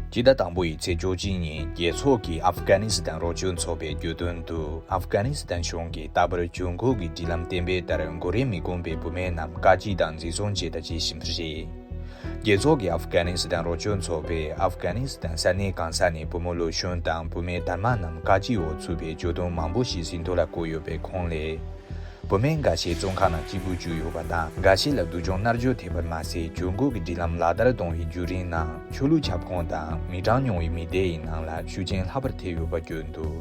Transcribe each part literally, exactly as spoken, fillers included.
སྤྱི་ཟླ་དང་པོ་ཡི་ཚེས་བཅུ་གཅིག་ཉིན་རྒྱལ་ཚོགས་ཀྱི་ཨབ་གྷ་ནི་སི་ཐན་རོགས་སྐྱོར་ཚོགས་པས་བརྗོད་དོན་དུ། ཨབ་གྷ་ནི་སི་ཐན་གཞུང་གིས་ད་བར་གྱོད་འགུལ་གྱི་སྒྲིག་ལམ་གཏན་འབེབས་ལྟར་འགོ་རེས་མི་དགོས་པའི་བུད་མེད་རྣམས་བཀག་སྐྱིལ་དང་འཛིན་བཟུང་བྱས་དང་བྱེད་བཞིན་པ་རེད། རྒྱལ་ཚོགས་ཀྱི་ཨབ་གྷ་ནི་སི་ཐན་རོགས་སྐྱོར་ཚོགས་པས་ཨབ་གྷ་ནི་སི་ཐན་ས་གནས་གང་ས་ནས་བུ་མོ་ལོ་གཞོན་དང་བུད་མེད་དར་མ་རྣམས་བཀག་སྐྱིལ་འོག་ཚུད་པའི་བརྗོད་དོན་མང་པོ་ཞིག་ཟིན་ཐོ་ལ་བཀོད་ཡོད་པའི་ཁོངས་ལས། བུད་མེད་འགའ་ཤས་བཙོན་ཁང་ནང་གཅིག་པུ་བཅུག་ཡོད་པ་དང་། འགའ་ཤས་ལ་སྡུག་སྦྱོང་མནར་གཅོད་ཐེབས་པར་མ་ཟད། གྱོད་འགུལ་གྱི་སྒྲིག་ལམ་ལག་བསྟར་གཏོང་བའི་བརྒྱུད་རིམ་ནང་ཆོས་ལུགས་ཁྱབ་ཁོངས་དང་མི་གྲངས་ཉུང་བའི་མི་སྡེ་ཡི་ནང་ལ་ཤུགས་རྐྱེན་ལྷག་པར་ཐེབས་ཡོད་པ་བརྗོད་འདུག་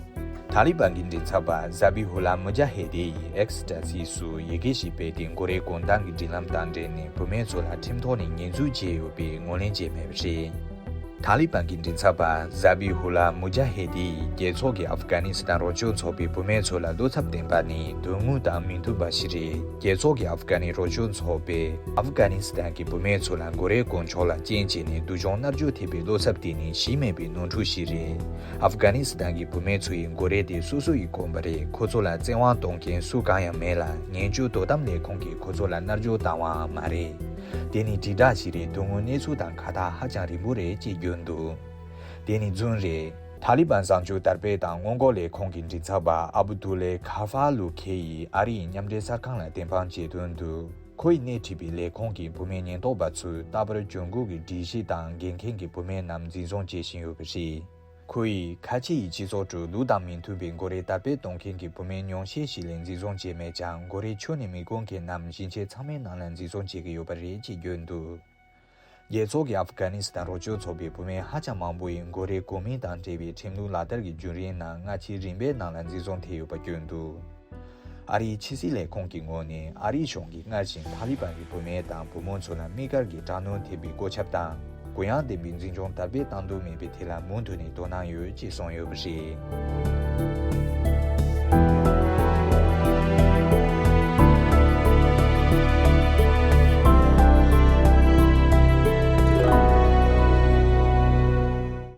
ཐ་ལི་བན་གྱི་མགྲིན་ཚབ་པ་ཟ་བི་ཧུ་ལ་མུ་ཇ་ཧེ་དེ་ཡིས་ཨེགས་དྲ་ཚིགས་སུ་ཡི་གེ་ཞིག་སྤེལ་ཏེ། འགོ་རེས་བཀོད་སྟངས་ཀྱི་སྒྲིག་ལམ་དང་འབྲེལ་ནས་བུད་མེད་ཚོ་ལ་ཁྲིམས་ཐོག་ནས་ཉེས་འཛུགས་བྱས་ཡོད་པའི་ངོས་ལེན་བྱས་མེད་པ་རེད། ཐ་ལི་བན་གྱི་མགྲིན་ཚབ་པ་ཟ་བི་ཧུ་ལ་མུ་ཇ་ཧེ་དེ་ཡིས་རྒྱལ་ཚོགས་ཀྱི་ཨབ་གྷ་ནི་སི་ཐན་རོགས་སྐྱོར་ཚོགས་པའི་བུད་མེད་ཚོ་ལ་བློ་འཚབ་བསྟན་པ་ནི་དོན་དངོས་དང་མི་མཐུན་པ་ཞིག་རེད། རྒྱལ་ཚོགས་ཀྱི་ཨབ་གྷ་ནི་རོགས་སྐྱོར་ཚོགས་པས་ཨབ་གྷ་ནི་སི་ཐན་གྱི་བུད་མེད་ཚོ་ལ་འགོ་རེས་དཀོན་མཆོག་ལ་རྐྱེན་བྱས་ནས་སྡུག་སྦྱོང་མནར་གཅོད་ཐེབས་པའི་བློ་འཚབ་དེ་ནི་གཞི་མེད་པའི་ནོར་འཁྲུལ་ཞིག་རེད། ཨབ་གྷ་ནི་སི་ཐན་གྱི་བུད་མེད་ཚོ་ཡི་འགོ་རེས་དེ་སོ་སོ་ཡི་དགོངས་པ་རེད། ཁོ་ཚོ་ལ་བཙན་དབང་གཏོང་མཁན་སུ་གང་ཡང་མེད་ལ། ངན་སྤྱོད་དོ་དམ་ལས་ཁུངས་ཀྱིས་ཁོ་ཚོ་ལ་མནར་གཅོད་བཏང་བའང་མ་རེད། དེ་ནི་དྲིལ་བསྒྲགས་ཤིག་རེད། དོན་དངོས་གནས་ཚུལ་དང་ཁ་ཐག་ཧ་ཅང་རིང་པོ་རེད་ཅེས་བརྗོད་འདུག་དེ་ནི་རྫུན་རེད། ཐ་ལི་བན་བཟང་སྤྱོད་དར་སྤེལ་དང་སྔོན་འགོག་ལས་ཁུངས་ཀྱི་མགྲིན་ཚབ་པ་ཨ་བུ་དུ་ལེ་ཁ་ཧྥ་ལུ་ཁེ་ཡིས་ཨ་རི་ཡི་མཉམ་འབྲེལ་གསར་ཁང་ལ་བདེན་དཔང་བྱས་དོན་དུ། ཁོ་ཡིས་སྣེ་ཁྲིད་པའི་ལས་ཁུངས་ཀྱི་བུད་མེད་ཉེན་རྟོག་པ་ཚོས་ལྟ་བར་གྱོད་འགུལ་གྱི་སྒྲིག་གཞི་དང་འགན་འཁྱེར་གྱི་བུད་མེད་རྣམས་འཛིན་བཟུང་བྱེད་བཞིན་ཡོད་པ་རེད། ཁོ་ཡིས་ཁ་ཆེ་ཡི་སྤྱི་ཚོགས་ཁྲོད་ལུགས་དང་མི་མཐུན་པའི་འགོ་རེས་དར་སྤེལ་གཏོང་མཁན་གྱི་བུད་མེད་ཉུང་ཤས་ཤིག་ལས་འཛིན་བཟུང་བྱས་མེད་ཀྱང་། འགོ་རེས་ཁྱོན་ནས་མི་དགོས་མཁན་རྣམས་གཞིས་བྱེས་ཚང་མའི་ནང་ལ་འཛིན་བཟུང་བྱེད་ཀྱི་ཡོད་པ་རེད་ཅེས་བརྗོད་འདུག་རྒྱལ་ཚོགས་ཀྱི་ཨབ་གྷ་ནི་སི་ཐན་རོགས་སྐྱོར་ཚོགས་པའི་བུད་མེད་ཧ་ཅང་མང་པོ་ཡིས་འགོ་རེས་དགོས་མིན་དང་འབྲེལ་བའི་ཁྲིམས་ལུགས་ལག་བསྟར་གྱི་བརྒྱུད་རིམ་ནང་སྔ་ཕྱིར་རིམ་པའི་ནང་ལ་འཛིན་བཟུང་ཐེབས་ཡོད་པ་བརྗོད་འདུག་ཨ་རིའི་ཕྱི་སྲིད་ལས་ཁུངས་ཀྱི་ངོས་ནས་ཨ་རིའི་གཞུང་གིས་སྔར་བཞིན་ཐ་ལི་བན་གྱི་བུད་མེད་དང་བུ་མོ་ཚོ་ལ་དམིགས་བཀར་གྱིས་དྲག་གནོན་ཐེབས་པའི་བཀོད་ཁྱབ་དང་གུ་ཡངས་ལྡན་པའི་འཛིན་སྐྱོང་དར་སྤེལ་བཏང་འདོད་མེད་པའི་ཐད་ལ་མུ་མཐུད་ནས་དོ་སྣང་ཡོད་ཅེས་གསུངས་ཡོད་པ་རེད།